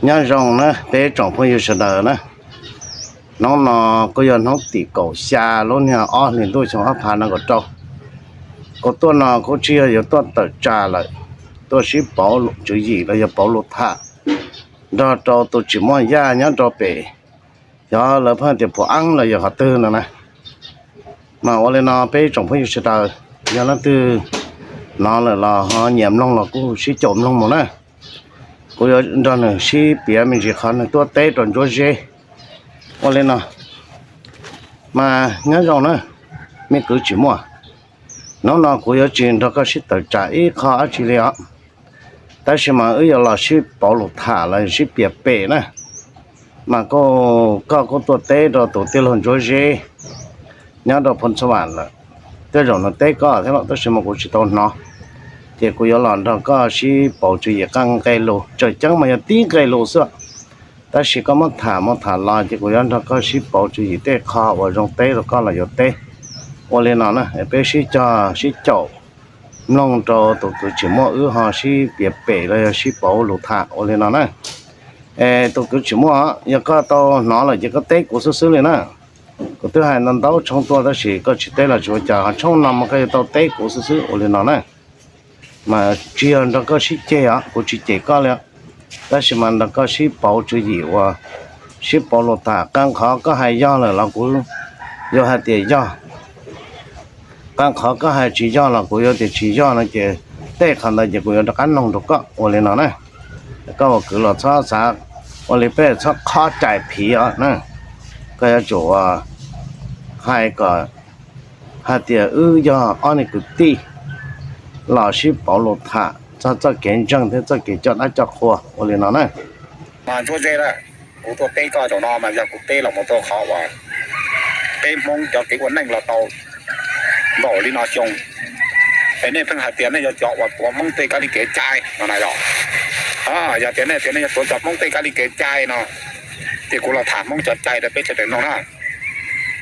Nyob zoo na peb tsoom phooj ywg sawv daws na. Hnub no kuj yog hnub tim kaum xya lub niag ob hlis ntuj xyoo ob phav nees nkaum rau. Kuv tuaj no kuj tsis yog yuav tuaj tawm tsam lawm, tuaj sib pauv tswv yim los yog pauv lus tham nrog rau tus tsim muaj Yaj nyob rau pem, xyov lawv pheej tias Phuv Eeb los yog qhov twg no na. Mas ua li no peb tsoom phooj ywg sawv daws, yog leej twg hnov lawm los ho nyiam mloog los kuj sib caum mloog mus na. Kuv yuav nrog nws sib piav me ntsis qhov nws tuaj teb rau Ntsuab Zeb. Ua li no, mas nyob zoo na, me kwv tsim muaj, hnub no kuv yuav tsis nrog koj sib tawm tsam ib qho dab tsi li os, tab sis mas wb yuav los sib pauv lus tham los sib piav pem na. Mas koj, koj kuj tuaj teb rau tus tij laug Ntsuab Zeb nyob rau Phoos Xas Vam lawm, tej zaum nws teb koj thiab los tab sis mas kuv tsis tau hnov. Ces kuv yuav los nrog koj sib pauv tswv yim qee nqe lus, tseem ceeb mas yog tib nqe lus xwb. Tab sis koj muab tham mus tham los ces kuv yuav nrog koj sib pauv tswv yim tej qho uas zoo teb rau koj los yuav teb. Ua li no na, peb sib cog sib caum mloog rau tus kwv tsim muaj wb ho sib piav pem los yog sib pauv lus tham ua li no na. Es tus kwv tsim muaj, yog koj tau hnov lawm ces koj teb kuv xwb xwb li na. Kuv twb hais ntau ntau tshoob tuaj tab sis koj tsis teb los tsis ua cas, ho tshoob no mas koj yuav tau teb kuv xwb xwb ua li no na. Mas tsis yog nrog koj sib ceg os, kuv tsis cem koj li, tab sis mas nrog koj sib pauv tswv yim uas sib pauv lus tham. Qee qhov koj hais yog lawm los kuv yuav hais tias yog, qee qhov koj hais tsis yog los kuv yuav tias tsis yog no ces tej qhov ntawd ces kuv yuav rov qab noog rau koj ua li no na. Koj ua kwv los txhob xav ua li peb txhob khob cai phiv os na. Koj yuav tsum hais kom hais tias wb yog ob niag kwv tij los sib pauv lus tham txog txoj kev ntseeg thiab txoj kev coj dab coj qhua ua li no na. Ntsuab Zeb, kuv tuaj teb koj zaum no mas yog kuv teb los mus rau qhov uas peb Hmoob cov kev ua neej los tau npaum li no xyoo, es nej pheej hais tias nej yog cov uas tuav Hmoob tej kab li kev cai no na yog. Yog tias nej tias nej yog tuav cov Hmoob tej kab li kev cai no, ces kuv los tham Hmoob cov cai rau peb sawv daws mloog na.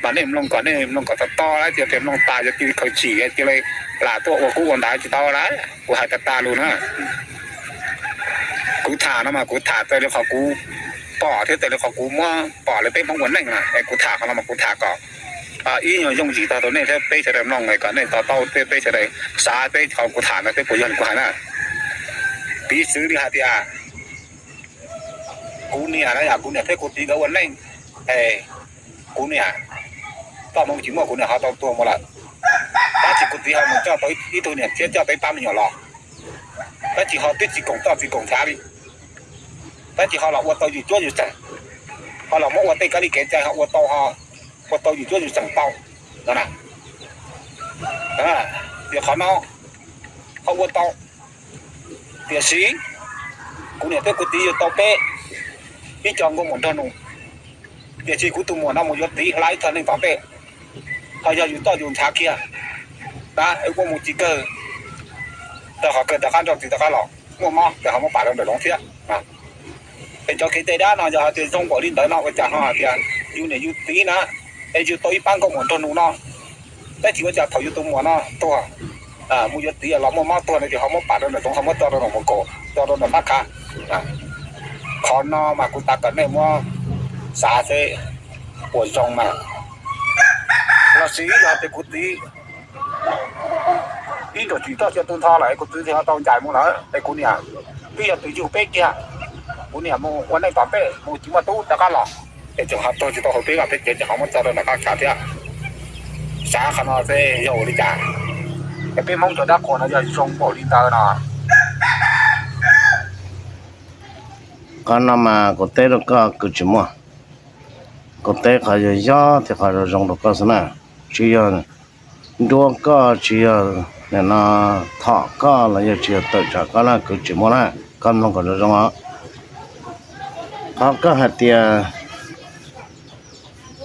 Mas nej mloog kom, nej mloog kom tau to lawm, tias mloog tas yog cia li khaws tsim cia li lam tuaj ua kub ua ntawv tsis tau lawm, kuv hais tas tas lus na. Kuv tham no mas kuv tham raws li qhov kuv pom thiab raws li qhov kuv muab pom lawv peb Hmoob ua neej na. Es kuv tham qhov no mas kuv tham kom ib nyuag yooj yim txog rau nej thiab peb sawv daws mloog, kom nej to taub thiab peb sawv daws xav peb qhov kuv tham no thiab puas yog li kuv hais na. Piv txwv li hais tias kuv niam na, kuv niam thiab kuv txiv nkawd ua neej, es kuv niam txoj hmoo tsis muaj, kuv niam ho tau tuag mus lawm. Tab sis kuv txiv ho mus coj tau ib tug niam thiab coj tau ib pab me nyuam los. Tab sis ho twb tsis koom txoj tsis koom chaw li. Tab sis ho los ua tau yus cuab yus tseem, ho los muab ua tej kab li kev cai ho ua tau, ho ua tau yus cuab yus tseem tau no na. Tias qhov no ho ua tau, tiam sis kuv niam thiab kuv txiv yug tau peb ib co nkauj muam nraug nus, tiam sis kuv tus muam no mus yuav txiv hla ib txog neej tom ntej, ho yog yus txoj yus ntshav kiag, tab ua mus tsis kawg, tau qhov kawg rov qab nrauj txiv rov qab los, muaj mob ces ho muab pam rau nram zoov thiab. Es cov kev cai dab no yog hais tias zoo npaum li ntawd no ua cas ho hais tias yus niam yus txiv na, es yug tau ib pab nkauj muam nraug nus no, tab sis ua cas thaum yus tus muam no tuag, mus yuav txiv los muaj mob tuag no ces ho muab pam rau nram zoov, ho muab tso rau nram mus kaum, tso rau nram fab khav. Qhov no mas kuv xav kom nej muab xav seb puas zoo mas. Los sis yog tias kuv txiv ib nraum tsim txoj sia tu nrho lawm es kuv txiv thiaj ho tau ncaim mus lawm es kuv niam twb yog tus yug peb kiag, kuv niam mus ua neej tom ntej mus tsis muaj tub rov qab los, es tseem ho tuag tsis tau hauv peb vaj peb tsev, tseem ho muab tso rau nram fab khav thiab. Xav qhov no seb yog ua li cas, es peb Hmoob cov dab qhuas no yog zoo npaum li ntawd no. Qhov no mas kuv teb rau koj kwv tsis muaj, kuv teb qhov yog yog thiab qhov zoo zoo rau koj xwb na, tsis yog nruab koj, tsis yog nim no thom koj los yog tsis yog tawm tsam koj na kwv tsis muaj na. Koj mloog kom zoo zoo os. Qhov koj hais tias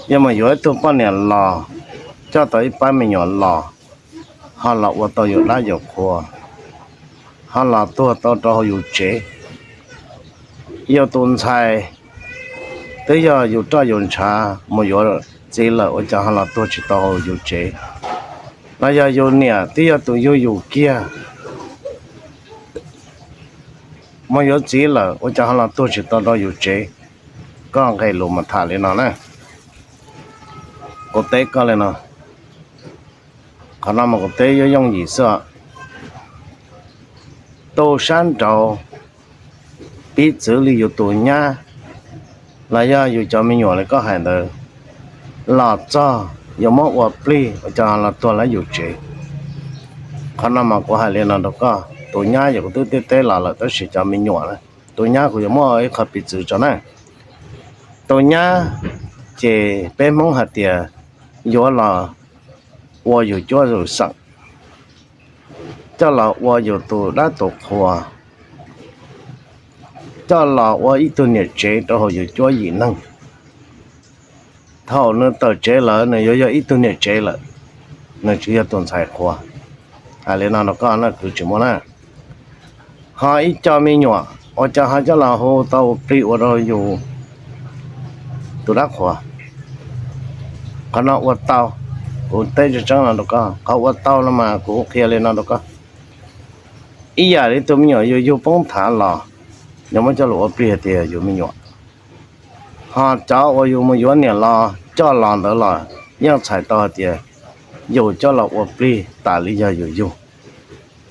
yuav mus yuav ib tug poj niam los, coj tau ib pab me nyuam los, ho los ua tau yus dab yus qhua, ho los tuag tau rau hauv yus tsev. Yus tus ntxhais twb yog yus roj yus ntshav mus yuav txiv lawm ua cas ho los tuag tsis tau hauv yus tsev. Los yog yus niam twb yog tus yug yus kiag, mus yuav txiv lawm ua cas ho los tuag tsis tau rau yus tsev? Koj nqe lus mas tham li no na. Kuv teb koj li no, qhov no mas kuv teb yooj yooj yim xwb. Tus sab nraud piv txwv li yus tus nyab los yog yus cov me nyuam li koj hais ntawd los txog yuav muab ua plig ua cas los tuag lawm yus tsev. Qhov no mas kuv hais li no rau koj, tus nyab yog kuv twb teb teb los lawm tab sis cov me nyuam, tus nyab kuv yuav muab ib qho piv txwv tso na. Tus nyab ces peb Hmoob hais tias yuav los ua yus cuab yus xeem, coj los ua yus tus dab tus qhua, coj los ua ib tug niam tsev rau hauv yus cuab yim neeg. Thaum nws tawm tsev lawm nws yuav yog ib tug niam tsev lawm, nws tsis yog tus ntxhais qhua. Hais li no rau koj na, kwv tsis muaj na. Ho ib co me nyuam ua cas ho coj los hu tau ua plig ua rau yus tus dab qhua? Qhov no ua tau, kuv teb tseeb tseeb no rau koj, qhov ua tau no mas kuv qhia li no rau koj. Ib yam li tus me nyuam yus yug poob thav los, yus muab coj los ua plig hais tias yus me nyuam. Ho cov uas yus mus yuav niam los coj los ntawd los yeej txhais tau hais tias yus coj los ua plig tas li yog yus yug.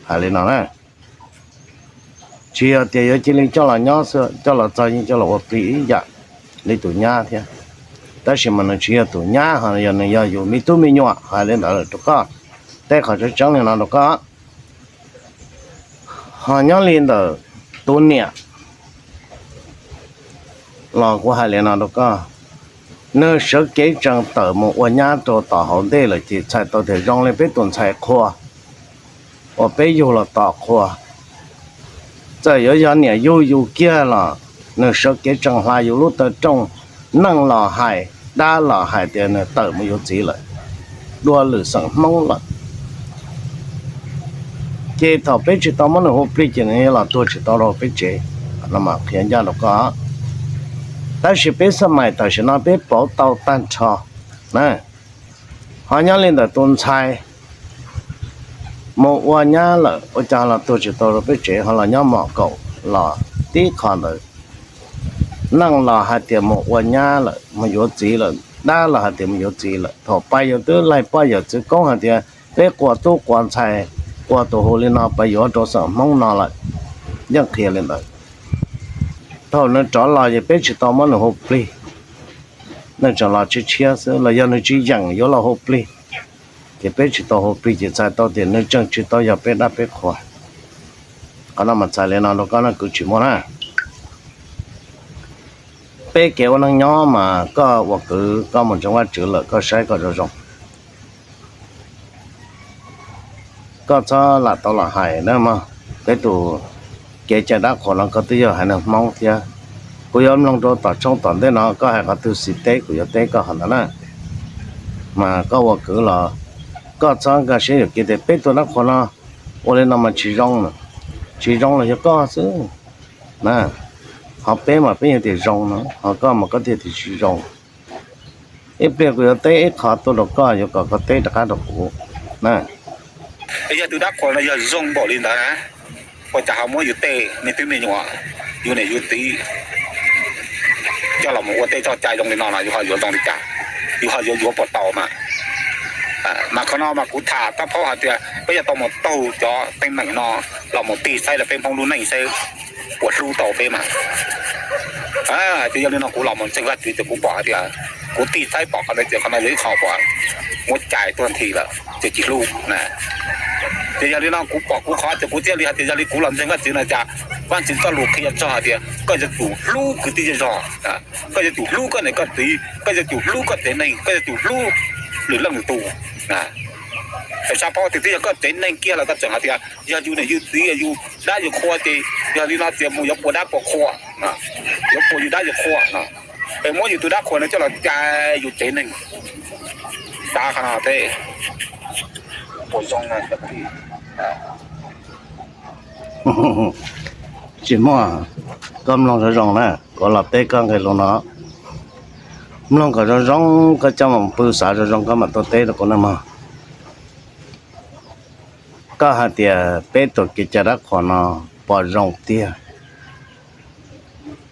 Hais li no na, tsis yog tias yuav cia li coj los nyob xwb, coj los txog yeej coj los ua plig ib yam li tus nyab thiab. Tab sis mas nws tsis yog tus nyab, ho yog nws yog yus me tub me nyuam, hais li ntawd rau koj, teb qhov tseeb tseeb li no rau koj. Ho nyob li ntawm tus niam los kuv hais li no rau koj, nws sawv kev tsees tawm mus ua nyab rau tom hauv ntej lawm ces txhais tau tias zoo li peb tus ntxhais qhua uas peb yug los tom qhua. Txawm yuav yog niam yug yus kiag los nws sawv kev tsees hla yus lub taw rooj, neej los hais, dab los hais tias nws tawm mus yuav txiv lawm, dua lwm xeem Hmoob lawm. Ces thaum peb tsis tau muab nws hu plig ces nws yuav los tuag tsis tau rau peb tsev. Qhov no mas qhia ncaj rau koj. Tab sis peb xab mais tam sim no peb pauv tau tag nrho na. Ho nyob li ntawm tus ntxhais mus ua nyab lawm ua cas los tuag tsis tau rau peb tsev, ho los nyob mom kaum los tib qho ntawd. Neej los hais tias mus ua nyab lawm, mus yuav txiv lawm, dab los hais tias mus yuav txiv lawm. Thaum pais yus twb laig poj yawm txwv koob hais tias peb quas tub quas ntxhais, quas tus hu li no pais yuav rau xeem Hmoob no lawm, yeej qhia li ntawd. Thaum nws rov los ces peb tsis tau muab nws hu plig, nws tseem los tshiab tshiab xwb los yog nws tsis yeem yuav los hu plig, ces peb tsis tau hu plig ces txhais tau tias nws tseem tsis tau yog peb dab peb qhua. Qhov no mas txhais li no rau koj na, kwv tsis muaj na. Peb kev ua neej nyob mas koj ua kwv koj mus ntseeg Vajtswv lawm koj saib kom zoo zoo. Koj txhob lam tau los hais na mog, peb tus kev cai dab qhuas no koj twb yog haiv neeg Hmoob thiab. Kuv yuav mloog rau tom tshooj tom ntej no koj hais qhov twg xis teb kuv yuav teb koj qhov ntawd na. Mas koj ua kwv los koj txhob nkag siab yuam kev tias peb tus dab qhuas no ua li no mas tsis zoo, tsis zoo los yog koj xwb na. Ho peb mas peb yog tias zoo no, ho koj mas koj thiaj tias tsis zoo. Ib pliag kuv yuav teb ib qho tuaj rau koj, yuav kom koj teb rov qab rau kuv na. Yog tus dab qhuas no yog zoo npaum li ntawd na, ua cas ho muab yus tej me tub me nyuam, yus niam yus txiv coj los mus ua tej txoj cai zoo li no no, yus ho yuav zoo li cas? Yus ho yuav yuav puas tau mas? Mas qhov no mas kuv tham tab phaub hais tias peb yuav tau mus taug cov teeb meem no los mus tig saib los peb Hmoob lub neej saib puas hlub tau peb mas. Ces yog li no kuv los mus ntseeg Vajtswv ces kuv pom hais tias kuv tig saib pom qhov ntawd ces qhov no yog ib qho uas muab cais tuag nthi lawm ces tsis hlub. Ces yog li no kuv pom kuv qhov ces kuv thiaj li hais tias yog li kuv los ntseeg Vajtswv no cas Vajtswv txoj lus qhia txog hais tias koj yuav tsum hlub kwv tij zej zog, koj yuav tsum hlub koj niam koj txiv, koj yuav tsum hlub koj tsev neeg, koj yuav tsum hlub lwm leej lwm tus. Sab paub tias twb yog koj tsev neeg kiag los koj tseem hais tias yog yus niam yus txiv yus dab yus qhua ces yog li no tias mus yuav puas dab puas qhua, yuav puas yus dab yus qhua, es muab yus tus dab qhuas no coj los cais yus tsev neeg. Xav qhov no thiab puas zoo? Tsis muaj, koj mloog zoo zoo na, kuv los teb koj nqe lus no. Mloog kom zoo zoo, koj coj mus pw xav zoo zoo koj mam tuaj teb rau kuv na mog. Koj hais tias peb tus kev cai dab qhuas no puas zoo tiag?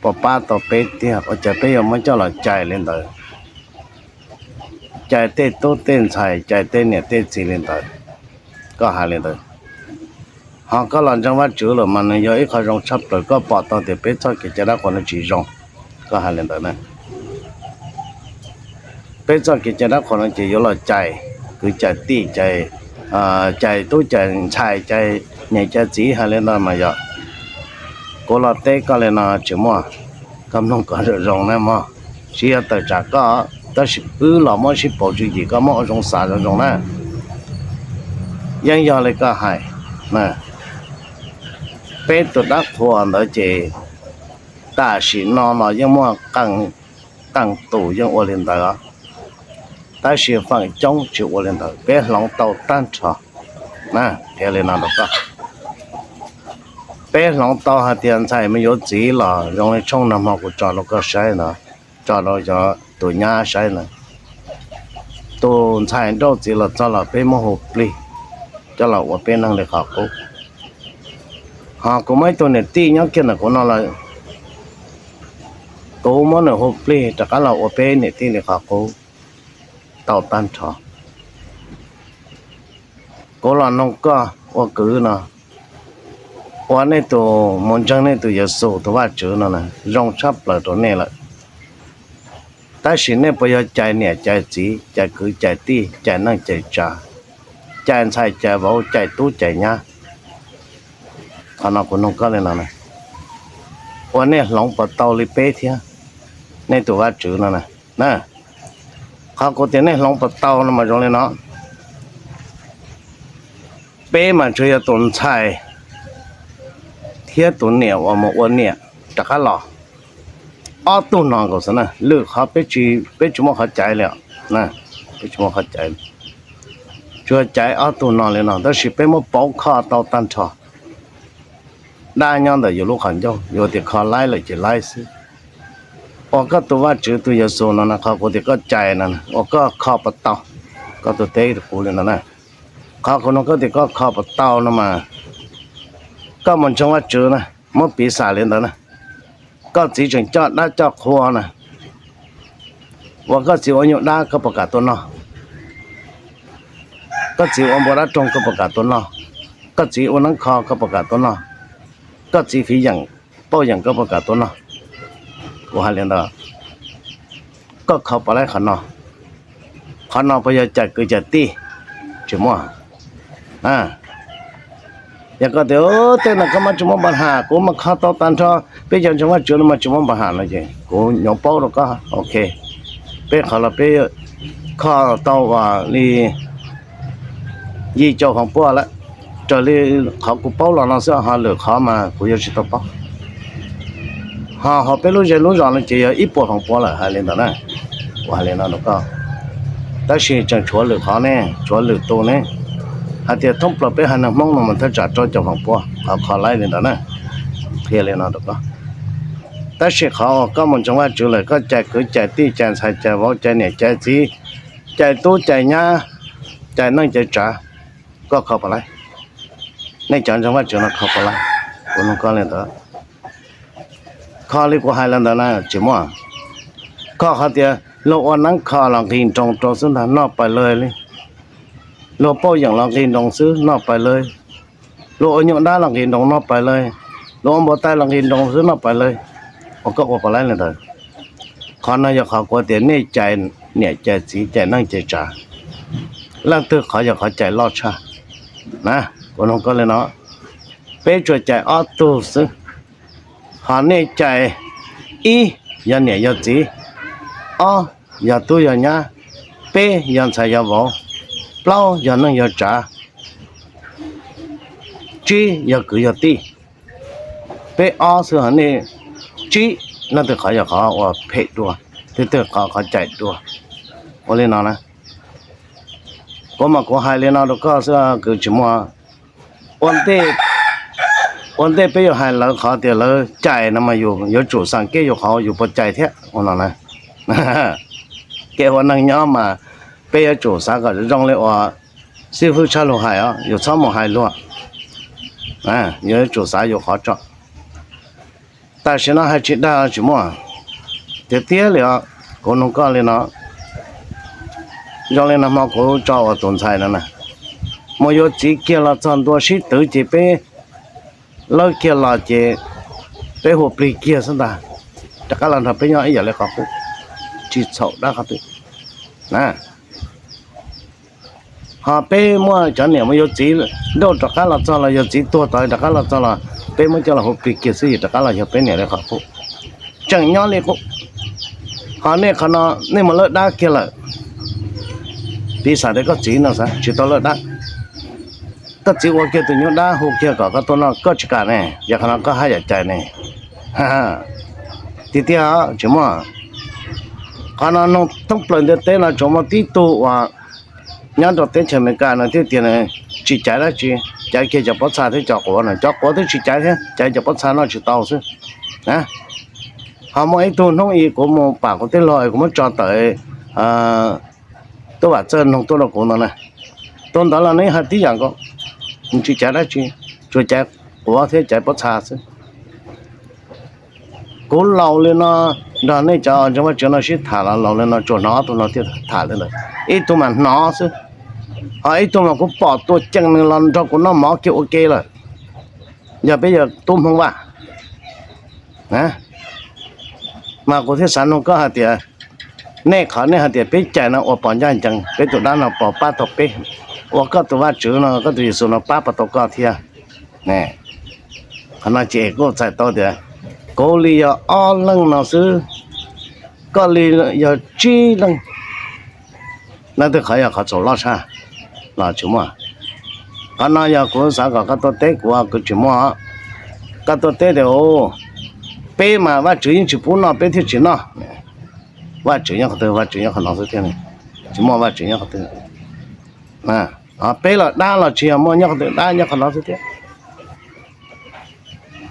puas pab tau peb tiag, ua cas peb yuav muab coj los cais li ntawd, cais tej tub tej ntxhais, cais tej niam tej txiv li ntawd? Koj hais li ntawd. Ho koj los ntseeg Vajtswv lawm mas nws yog ib qho zoo tshaj plaws, koj pom tau tias peb txoj kev cai dab qhuas no tsis zoo, koj hais li ntawd na. Peb txoj kev cai dab qhuas no ces yuav los cais kwv cais tij, cais tub cais ntxhais, cais niam cais txiv, hais li ntawd mas yog kuv los teb koj li no tsis muaj. Koj mloog kom zoo zoo na mog, tsis yog tawm tsam koj, tab sis wb los muab sib pauv tswv yim, koj muab ua zoo xav zoo zoo na. Yeej yog li koj hais, peb tus dab qhuas ntawd ces tam sim no los yeej muaj qee tus yeej ua li ntawd, tab sis feem coob tsis ua li ntawd, peb hloov tau tag nrho. Qhia li no rau koj, peb hloov tau hais tias ntxhais me yuav txiv los zoo li tshooj nag hmo kuv tso rau koj saib no, tso rau cov tus nyab saib na. Tus ntxhais nrauj txiv los txog los peb muab hu plig coj los ua peb neeg li qhov qub. Ho kuv muaj ib tug niam tij nyob kiag ntawm kuv no los kuv muab nws hu plig rov qab los ua peb niam tij li qhov qub tau tag nrho. Kuv los noog koj ua kwv no, ua nej tus mus ntseeg nej tus Yexus tus Vajtswv no na zoo tshaj plaws rau nej lawm. Tab sis nej puas yog cais niam cais txiv, cais kwv cais tij, cais neej cais tsav, cais ntxhais cais vauv, cais tub cais nyab? Qhov no kuv noog koj li no, ua nej hloov puas tau li peb thiab nej tus Vajtswv no na? Qhov kuv tias nej hloov puas tau no mas zoo li no, peb mas tsuas yog tus ntxhais thiab tus niam uas mus ua niam rov qab los. Ob tug no nkaus xwb na, lwm qhov peb tsis muaj qhov caiv li, peb tsis muaj qhov caiv li. Tsuas caiv ob tug no li no, tab sis peb muab pauv kho tau tag nrho. Dab nyob ntawm yus lub qhov ncauj, yus tias kho laib lawm ces laib xwb. Ua koj tus Vajtswv tus Yexus no na, qhov kuv tias koj cais no, ua koj kho puas tau, koj tus teb kuv li ntawd na. Qhov kuv nug koj tias koj kho puas tau no mas, koj mus ntseeg Vajtswv na, muab piv xam li ntawd na, koj txiv tseem coj dab coj qhua na, uas koj txiv ua nyuj dab koj puas kam tuaj noj? Koj txiv ua npua dab roog koj puas kam tuaj noj? Koj txiv ua neeb kho koj puas kam tuaj noj? Koj txiv fiv yeem pauj yeem koj puas kam tuaj noj? Kuv hais li ntawd, koj kho puas laib qhov no? Qhov no puas yog cais kwv cais tij? Tsis muaj. Yog koj tias tej no koj mas tsis muaj npa ham, kuv mas kho tau tag nrho, peb cov ntseeg Vajtswv no mas tsis muaj npa ham no ces kuv nyuav paub rau koj, ok. Peb qhov los peb kho tau ua li yim caum feem pua lawm. Raws li qhov kuv paub los no xwb, ho lwm qhov mas kuv yuav tsis tau paub. Ho hauv peb lub zej lub zos no ces yog ib puas feem pua lawm, hais li ntawd na. Kuv hais li no rau koj, tab sis tseem tshuav lwm qhov ne, tshuav lwm tus ne. Hais tias thoob plaws peb haiv neeg Hmoob no mas thaj tsam rau caum feem pua qhov kho laib li ntawd na. Qhia li no rau koj, tab sis qhov uas koj mus ntseeg Vajtswv lawm, koj cais kwv cais tij, cais ntxhais cais vauv, cais niam cais txiv, cais tub cais nyab, cais neej cais tsav, koj kho puas laib? Nej cov ntseeg Vajtswv no kho puas laib? Kuv nug koj li ntawd. Kho li kuv hais los ntawd na, tsis muaj. Kho qhov tias luag ua neeb kho los nqis nroos rau xwb ntag, noj pais lawg li. Luag pauj yeem los nqis nroos xwb, noj pais lawg. Luag ua nyuj dab los nqis nroos noj pais lawg. Luag ua npua tai los nqis nroos xwb, noj pais lawg. Ua koj ua puas laib li ntawd? Qhov no yog qhov kuv tias nej cais niam cais txiv, cais neej cais tsav, leej twg qhov yog qhov cais loj tshaj na. Kuv nug koj li no, peb tsuas cais ob tug xwb, ho nej cais, ib yog niam yog txiv, ob yog tub yog nyab, peb yog ntxhais yog vauv, plaub yog neej yog tsav, tsib yog kwv yog tij. Peb ob xwb ho nej tsib, leej twg qhov yog qhov uas phem dua, leej twg qhov qhov cais dua? Ua li no na, kuv mas kuv hais li no rau koj xwb, kwv tsis muaj. Ua ntej, ua ntej peb yuav hais lawv qhov tias lawv cais no mas yus yuav tsum xam kev yus qhov yus puas cais thiab ua no na. Kev ua neeg nyob mas peb yuav tsum xav kom zoo li uas xib fwb Tshaj Lug hais os, yus txhob mus hais luag, yus yuav tsum xav yus qhov tso. Tam sim no hais tsis dag tsis muaj. Tiag tiag li os, kuv nug koj li no, zoo li nag hmo kuv tso ua tus ntxhais no na, mus yuav txiv kiag los txog ntua sib twv ces peb lawb kiag los ces peb hu plig kiag xwb ntag, rov qab los nrog peb nyob ib yam li qhov qub, tsis txhaum dab qhov twg na. Ho peb muaj cov niam mus yuav txiv, nrauj rov qab los txog los yog txiv tuag tod rov qab los txog los peb muab coj los hu plig kiag xwb, yog rov qab los yog peb niam li qhov qub, tseem nyob li qub. Ho nej qhov no nej mus lawb dab kiag lawm, piv xam tias koj txiv no xav tsis tau lawb dab, koj txiv ua kiag tus nyuj dab hu kiag kom koj tuaj noj koj tsis kam ne, yog qhov no koj haj yam cais ne. Tiag tiag tsis muaj. Qhov no noog thoob plaws ntiaj teb no tsuas muaj tib tug uas nyob rau teb chaws Amelikas no thiaj tias tsis caiv dab tsi, caiv kiag cov pob txha thiab cov quav no, cov quav twb tsis caiv thiab, caiv cov pob txha noj tsis tau xwb. Ho muaj ib tug hnub i kuv mus pam kuv tij laug kuv muab tso tawm, tub Vam Txawj noog tuaj rau kuv no na, tus ntawd los nws hais tib yam nkaus, tsis caiv dab tsi, tsuas caiv quav thiab caiv pob txha xwb. Kuv laus li no nrog nej cov ntseeg Vaj Tswv no sib tham los laus li no tsuas hnov ob tug no thiaj tham li ntawd, ib tug mas hnov xwb, ho ib tug mas kuv pom tua cees nws los nrog kuv noj mov kiag ua ke lawm. Yog peb yog tub Hmoob Vaj mas kuv thiaj xav nug koj hais tias, nej qhov nej hais tias peb cais no ua pom ncaj ncees, peb tus dab no puas pab tau peb, ua koj tus Vaj Tswv no koj tus Yexus no pab puas tau koj thiab? Qhov no ces kuj txhais tau tias kuv li yog ob leeg no xwb, koj li yog tsib leeg. Leej twg qhov yog qhov txhaum loj tshaj los tsis muaj. Qhov no yog kuv xav kom koj tuaj teb kuv, kuv tsis muaj. Koj tuaj teb tias, peb mas Vaj Tswv yeej tsis pub noj peb thiaj tsis noj. Vaj Tswv nyob qhov twg? Vaj Tswv nyob qhov no xwb thiab, tsis muaj Vaj Tswv nyob qhov twg. Peb los dab los tsis yog muaj nyob qhov twg, dab nyob qhov no xwb thiab.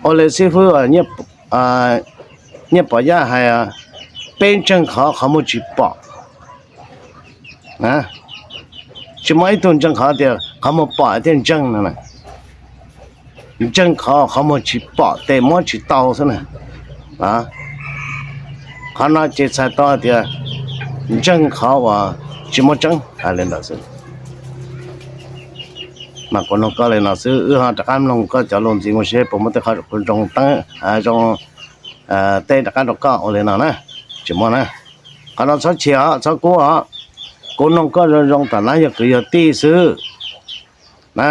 Ua li xib fwb Nyiaj Pov Yaj hais, peb ntseeg qhov, qhov muag tsis pom. Tsis muaj ib tug ntseeg qhov tias qhov muag pom thiaj ntseeg no. Ntseeg qhov, qhov muag tsis pom tes muab tsis tau xwb na. Qhov no ces txhais tau tias ntseeg qhov uas tsis muaj tseeb, hais li ntawd xwb. Mas kuv nug koj li no xwb, wb ho rov qab mloog koj cov lus ntxiv mus seb puas muaj tej qhov zoo teeb, zoo teb rov qab rau koj ua li no na. Tsis muaj na. Qhov no txhob chim os, txhob kub os. Kuv nug koj zoo zoo tam nab yog kwv yog tij xwb na.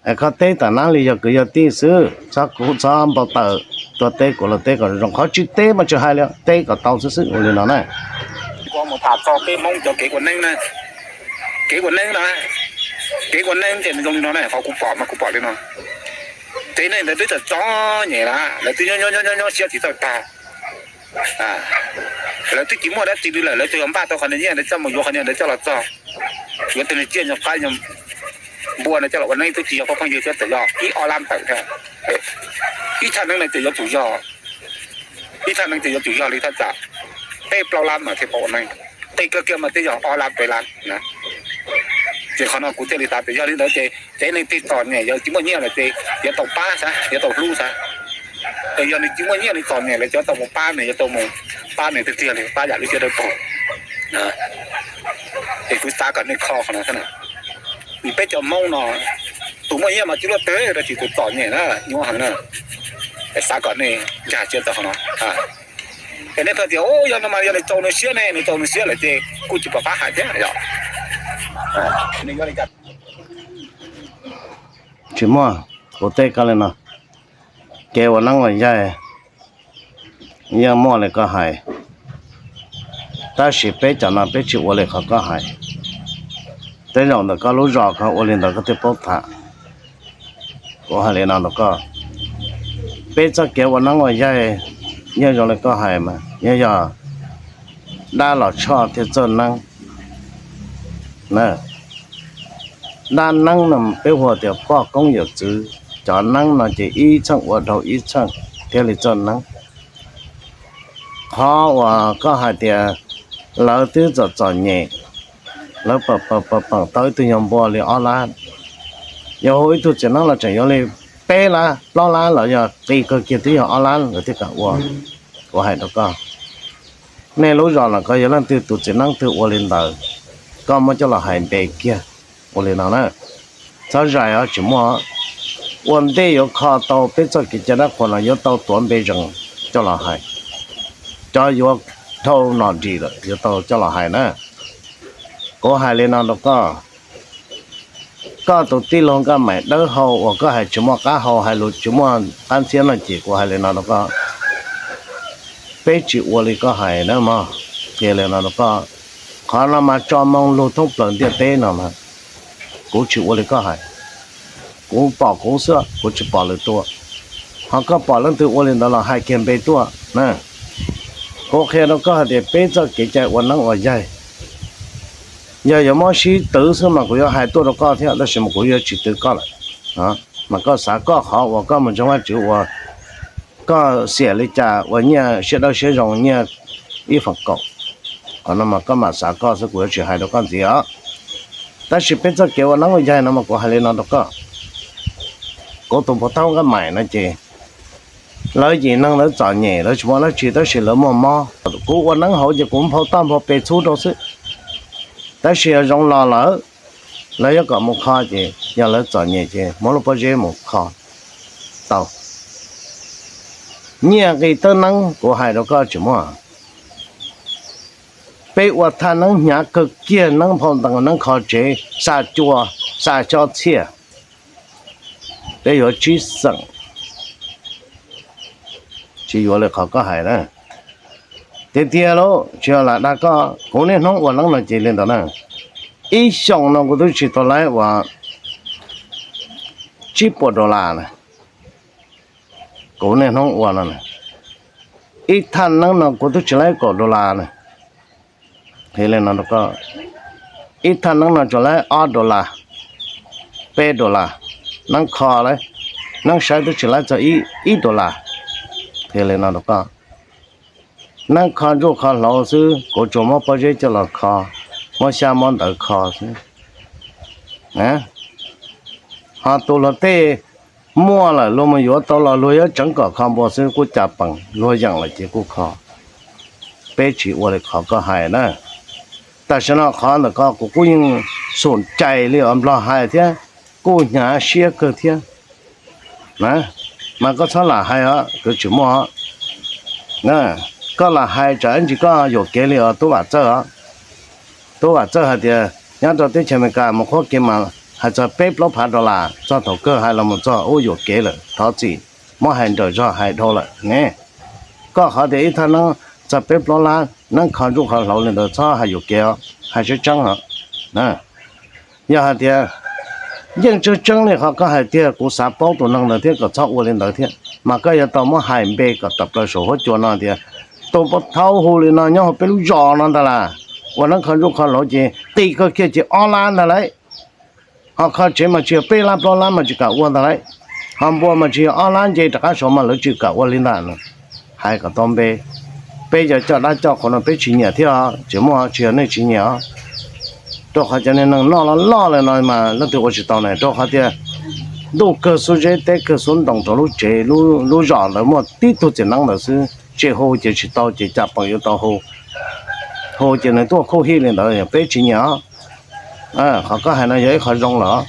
Es koj teb tam nab li yog kwv yog tij xwb, txhob kub txhob npau taws, tuaj teb kuv los teb kom zoo zoo, qhov tsis teb mas tsis hais li, teb kom tau xwb xwb ua li no na. Kuv mus tham txog peb Hmoob cov kev ua neeb na, kev ua neeb na, kev ua neeb ces nws zoo li no na, qhov kuv pom mas kuv pom li no. Ces neeg ntawd twb txom txom nyem lawm, lawv twb nyob nyob nyob siab tsis txawj tag. Lawv twb tsis muaj dab tsi li lawm, lawv tsuas yog npaj tau qhov niag nyiaj ntawd coj mus yuav qhov niag ntawd coj los txog, yuav tus niag tsiaj nyuag qaib nyuag npua no coj los ua neeb twb tsis yog pheej pheej yog thiab, txawm yog ib ob lab ntawm thiab. Ib thaj neeb no ces yuav tsum yog, ib thaj neeb ces yuav tsum yog li thaj tsam peb plaub lab mas thiaj pom ua neeb, qi kawg kiag mas twb yog ob lab peb lab na. Ces qhov no kuv thiaj li xav tias yog li ntawd ces cov neeg twg txom nyem yog tsis muaj nyiaj lawm ces yuav tau pab xav, yuav tau hlub xav. Es yog nws tsis muaj nyiaj nws txom nyem lawm ces yuav tau mus pab nws, yuav tau mus pab nws tiag tiag li, pab yam lub siab dawb paug. Es kuv xav kom nej kho qhov no xwb na. Vim peb cov Hmoob no tus muaj nyiaj mas tsis luaj twg, tab sis tus txom nyem na nyuaj heev na. Es xav kom nej nkag siab txog qhov no. Es nej pheej tias yog no mas yog nws txaus nws siab ne, nws txaus nws siab lawm ces kuj tsis pom qab hais thiab yom. Tsis muaj, kuv teb koj li no, kev ua neeb ua yaig yeej muaj li koj hais, tab sis peb cov no peb tsis ua li qhov koj hais. Tej zaum ntawm koj lub zos koj ua li ntawd koj thiaj paub tham. Kuv hais li no rau koj, peb txoj kev ua neeb ua yaig yeej zoo li koj hais mas yeej yog dab los tshoj thiaj txawj neeb. Dab neeb no peb hu tias poj koob yawm txwv, cov neeb no ces ib txheej ua dhau ib txheej thiaj li txawj neeb. Qhov uas koj hais tias lawv twb txom txom nyem, lawv pam pam pam tau ib tug nyuag npua li ob lab, yuav hu ib tug txiv neeb los tseem yuav li peb lab plaub lab los yog qis kawg kiag twb yog ob lab nkawd thiaj kam ua. Kuv hais rau koj, nej lub zos los koj yog leej twg tus txiv neeb twg ua li ntawd, koj muab coj los hais npe kiag. Ua li no na, txhob zais os, tsis muaj. Ua ntej yuav kho tau peb txoj kev cai dab qhuas no yuav tau tuav npe zees coj los hais. Cov yuav dhau nom dim lawm yuav tau coj los hais na. Kuv hais li no rau koj, koj tus tij laug Nkaj Maim dawb hau uas koj hais tsis muaj qab hau, hais lus tsis muaj qab ntxhiab no ces kuv hais li no rau koj, peb tsis ua li koj hais na mog. Qhia li no rau koj, qhov no mas tso moo lug thoob plaws ntiaj teb no mas kuv tsis ua li koj hais. Kuv pom kuv xwb, kuv tsis pom lwm tus. Ho koj pom leej twg ua li ntawd los hais kiag npe tuaj na. Kuv qhia rau koj hais tias peb txoj kev cai ua neeb ua yaig, yog yuav muab sib twv xwb mas kuv yuav hais tuaj rau koj thiab, tab sis mas kuv yuav tsis twv koj lawm. Mas koj xav koj qhov uas koj mus ntseeg Vajtswv uas koj xiam li cas ua nyiaj siab dawb siab zoo nyiaj ib feem kaum, qhov no mas koj mam xav koj xwb, kuv yuav tsis hais rau koj ntxiv os. Tab sis peb txoj kev ua neeb ua yaig no mas kuv hais li no rau koj, kuv tus puas thaub Nkaj Maim no ces lawv yim neeg lawv txom nyem, lawv tsis muaj dab tsi tab sis lawv muaj mob. Kuv ua neeb hauv ces kuv nphau toj nphau pes txhub rau xwb. Tab sis yog zoo los lawm, lawv yuav kom mus kho ces yog lawv txom nyem ces muab lub pob zeb mus kho tau. Nyiaj nqi tawb neeb kuv hais rau koj tsis muaj. Peb ua thaj neeb hnyav kawg kiag, neeb nphau ntees, neeb kho tsev, xa cua, xa xyob txhiaj, peb yuav tsib xeem. Tsis yuav li qhov koj hais na. Tiag tiag lauj, tsis yog lam dag koj, kuv niaj hnub ua neeb no ces li ntawd na. Ib xyoos no kuv twb tsis tau laib uas tsib puas dollar na. Kuv niaj hnub ua no, ib thaj neeb no kuv twb tsis laib kaum dollar na. Qhia li no rau koj, ib thaj neeb no tsuas laib ob dollar, peb dollar, neeb kho lawm, neeb saib twb tsis laib txog ib dollar. Qhia li no rau koj, neeb kho ntsuj kho hlauv xwb, kuv tsuas muab pob zeb coj los kho, muab xyab muab ntawv kho xwb. Ho tus luag tej muaj lawm luag mus yuav tau los luag yuav tseev kom kho npua xwb, kuj cas pees, luag yeem lawm ces kuj kho. Peb tsis ua li qhov koj hais na. Tam sim no qhov ntawm ko kuv kuj yeej xum cais li os, Nplog hais thiab, kuj hnyav siab kawg thiab. Mas koj txhob lam hais os, kuv tsis muaj. Koj lam hais tsam ib ntsis koj yuam kev li os Tub Vam Txawj os. Tub Vam Txawj hais tias nyob rau teb chaws Amelikas mus qhuab kev mas hais txog peb plaub phav dollar, txog thaum kawg hais los mus txog ub yuam kev lawm, thov txim, muab hais nrawm zog hais dhau lawm ne. Koj qhov tias ib thaj neeb txog peb plaub lab, neeb kho ntsuj kho hlauv li ntawd txhob hais yuam kev os, hais tseeb tseeb os. Yog hais tias yeej tseeb tseeb li qhov koj hais tiag, kuv xav paub tus neeg ntawd thiab kom txhob ua li ntawd thiab, mas koj yuav tau muab hais npe kom tawm plaws saum huab cua no tias tus puas thaub hu li no nyob hauv peb lub zos no ntag las, ua neeb kho ntsuj kho hlauv ces qis kawg kiag ces ob lab ntag lauj. Ho kho tsev mas tsis yog peb lab plaub lab mas tsis kam ua ntag lauj. Ho npua mas tsis yog ob lab nce rov qab saud mas lawv tsis kam ua li ntag. Hais kom tau npe, peb cov coj dab coj qhua no peb tsis nyiam thiab os, tsis muaj, tsis yog nej tsis nyiam os. Rau qhov cov niag neeg noj loj loj li no mas leej twg ua tsis tau ne, rau qhov tias ntuj kawg xub zeb teb kawg xub ntoo rau lub tsev, lub zos ntawd muaj tib tug txiv neeb ntawd xwb, tsis hu ces tsis tau ces cas pees yuav tau hu. Hu ces nws tuaj khuj hij li ntawd, peb tsis nyiam os. Qhov koj hais no yog ib qho zoo lawm.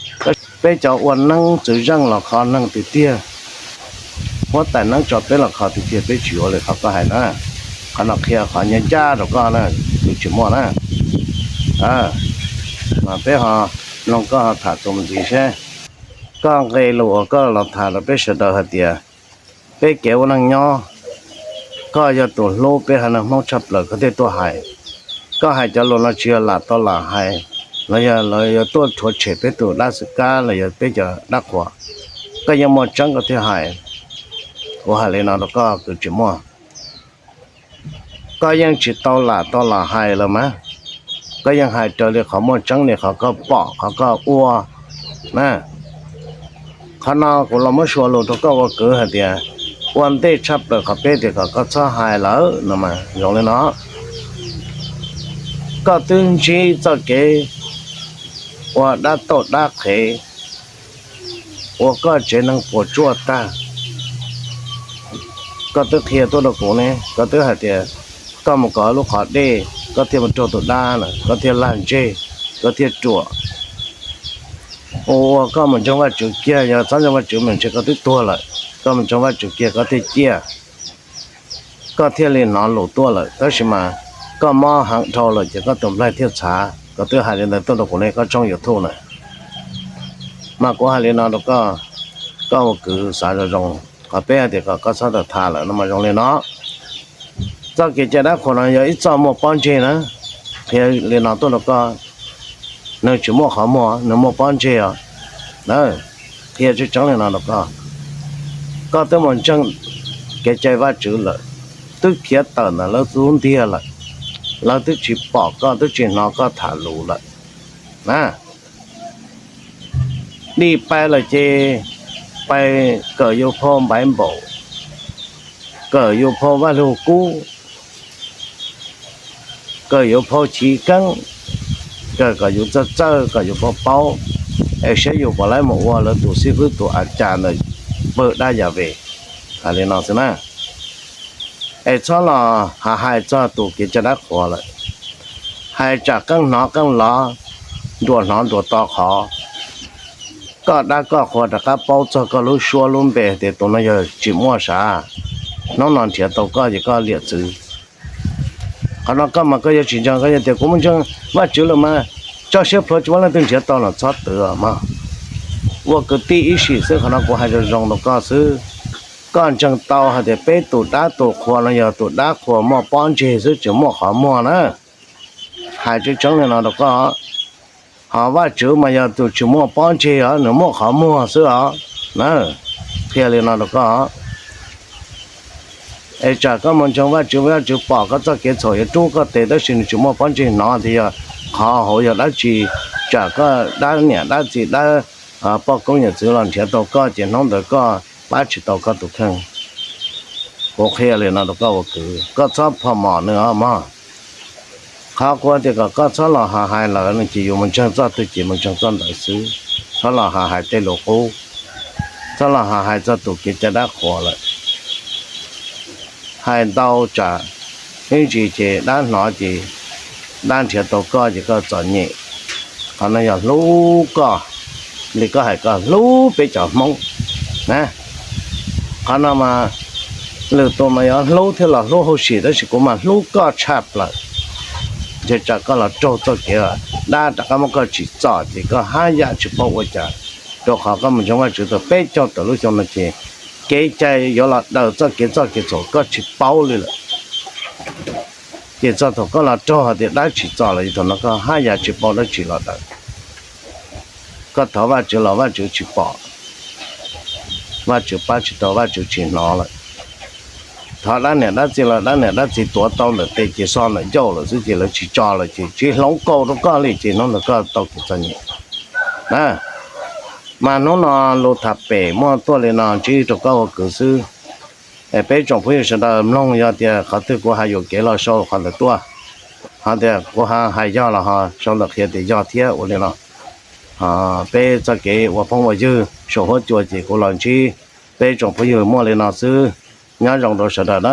Peb cov ua neeb txwv zeej los kho neeg tiag tiag, huab tais neeb tso peb los kho tiag tiag, peb tsis yuav li qhov koj hais na. Qhov no qhia qhov ncaj ncaj rau koj na, kuv tsis muaj na. Mas peb ho mloog koj ho tham txuas mus ntxiv seb koj nqe lus uas koj los tham rau peb sawv daws hais tias peb kev ua neej nyob, koj yog tus hlub peb haiv neeg Hmoob tshaj plaws koj thiaj tuaj hais. Koj hais cov lus no tsis yog lam tau lam hais, los yog lawv yuav tuaj rhuav tshem peb tus dab xwm kab los yog peb cov dab qhuas. Koj yeej muaj tseeb koj thiaj hais. Kuv hais li no rau koj, kuv tsis muaj. Koj yeej tsis tau lam tau lam hais los mas, koj yeej hais raws li qhov muaj tseeb li qhov koj pom qhov koj ua na. Qhov no kuv los muab suav lus rau koj ua kwv hais tias ua ntej tshaj plaws qhov peb tias kom koj txhob hais lawm no mas zoo li no. Koj twb ntsib txoj kev ua dab tauj dab qhev, ua koj tsev neeg puas tsuaj tag. Koj twb qhia tuaj rau kuv ne, koj twb hais tias koj mus kov lub qhov dej, koj thiaj mus raug tus dab na, koj thiaj lag ntseg, koj thiaj ruam. Ua ua koj mus ntseeg Vajtswv kiag, yog txhob ntseeg Vajtswv mas ntshe koj twb tuag lawm. Koj mus ntseeg Vajtswv kiag koj thiaj ciaj. Koj thiaj li hnov lus tuaj lawm, tab sis mas koj mob heev dhau lawm ces koj tus nplaig thiaj txhav. Koj twb hais li ntawd tuaj rau kuv ne, koj tshooj YouTube na. Mas kuv hais li no rau koj, koj ua kwv xav zoo zoo, qhov peb hais tias kom koj txhob tawm tham lawm no mas zoo li no. Txoj kev cai dab qhuas no yog ib txoj muaj pob ntseg na. Qhia li no tuaj rau koj, nws tsis muaj qhov muag, nws muaj pob ntseg os. Qhia tseeb tseeb li no rau koj, koj twb mus ntseeg kev cai Vajtswv lawm, twb khiav tawm ntawm lawv lub ntiag lawm, lawv twb tsis pom koj, twb tsis hnov koj tham lus lawm na. Dim pais lawm ces pais kawm yus phau Npaiv Npaum, kawm yus phau Vaj Lug Kub, kawm yus phau Chiv Keeb, kawm kom yus txawj txawj kom yus paub paub, es saib yus puas laib mus ua lawv tus xib fwb tus a cas ntawm pawg dab Yas Ves. Hais li no xwb na. Es txhob los hais hais txog tus kev cai dab qhuas lawm, hais tsam qeej hnov qeej lov, nruas hnov nruas to qhov. Koj dab koj qhua rov qab paub txog koj lub suab lub npe tias tus no yog tsis muaj sav, hnub no nrhiav tau koj ces koj liam txwv. Qhov no koj mas koj yuav tsis ntseeg, koj yuav tias kuv mus ntseeg Vajtswv lawm mas tso siab plhuav tsis muaj leej twg nrhiav tau los txhob twv mog. Ua kwv tij ib sim xwb, qhov no kuv hais zoo zoo rau koj xwb. Koj ntseeg tau hais tias peb tus dab tus qhua no yog tus dab qhua muaj pob ntseg xwb tsis muaj qhov muag na. Hais tseeb tseeb li no rau koj, ho Vajtswv mas yog tus tsis muaj pob ntseg os, nws muaj qhov muag xwb os na. Qhia li no rau koj, es tsam koj mus ntseeg Vajtswv, Vajtswv pom koj txoj kev txhaum yuav rub koj tes, tab sis nws tsis muaj pob ntseg hnov tias yog qhov hauv yog dab tsi. Tsam koj dab niam dab txiv dab poj koob yawm txwv los nrhiav tau koj ces hnub ntawd koj pab tsis tau koj tus kheej. Kuv qhia li no rau koj ua kwv, koj txhob phom mom nws os mog. Qhov kuv tias kom koj txhob los hais hais lawm no ces yus mus ntseeg txoj twg ces mus ntseeg txoj ntawd xwb, txhob los hais hais tej lus qub, txhob los hais hais txog tus kev cai dab qhuas lawm. Hais ntau tsam ib ntsis ces dab hnov ces dab nrhiav tau koj ces koj txom nyem. Qhov no yog hlub koj li koj hais koj hlub peb cov Hmoob na. Qhov no mas lwm tus mas yuav hlub thiab los hlub hauj sim, tab sis kuv mas hlub koj tshaj plaws. Ces tsam koj los raug txoj kev dab rov qab muab koj tsim txom ces koj haj yam tsis paub ua cas, rau qhov koj mus ntseeg Vajtswv tau peb caug tawm lub xyoo no ces kev cai yuav los daws txoj kev txoj kev txhaum koj tsis paub li lawm. Ces txog thaum koj los raug hais tias dab tsim txom los thaum no koj haj yam tsis paub dab tsi los daws. Koj thov Vajtswv los Vajtswv tsis pom, Vajtswv pab tsis tau, Vajtswv tsis hnov lawm. Thov dab niam dab txiv los dab niam dab txiv tuav tau ntawm tes ces xo ntawm ncauj lawm xwb ces lawv tsis tso lawm ces tsis hloov kaus rau koj li ces hnub ntawd koj tau kev txom nyem. Mas hnub no lus tham pem muaj tuaj li no ntsib rau koj ua kwv xwb. Es peb tsoom phooj ywg sawv daws mloog, yog tias qhov twg kuv hais yuam kev los sau qhov ntawd tuaj. Ho tias kuv hais yog los ho sau ntawm qhia tias yog thiab ua li no. Peb txoj kev ua phooj ua ywg saum huab cua ces kuv los ntsib peb tsoom phooj ywg muaj li no xwb. Nyob zoo rau sawv daws na.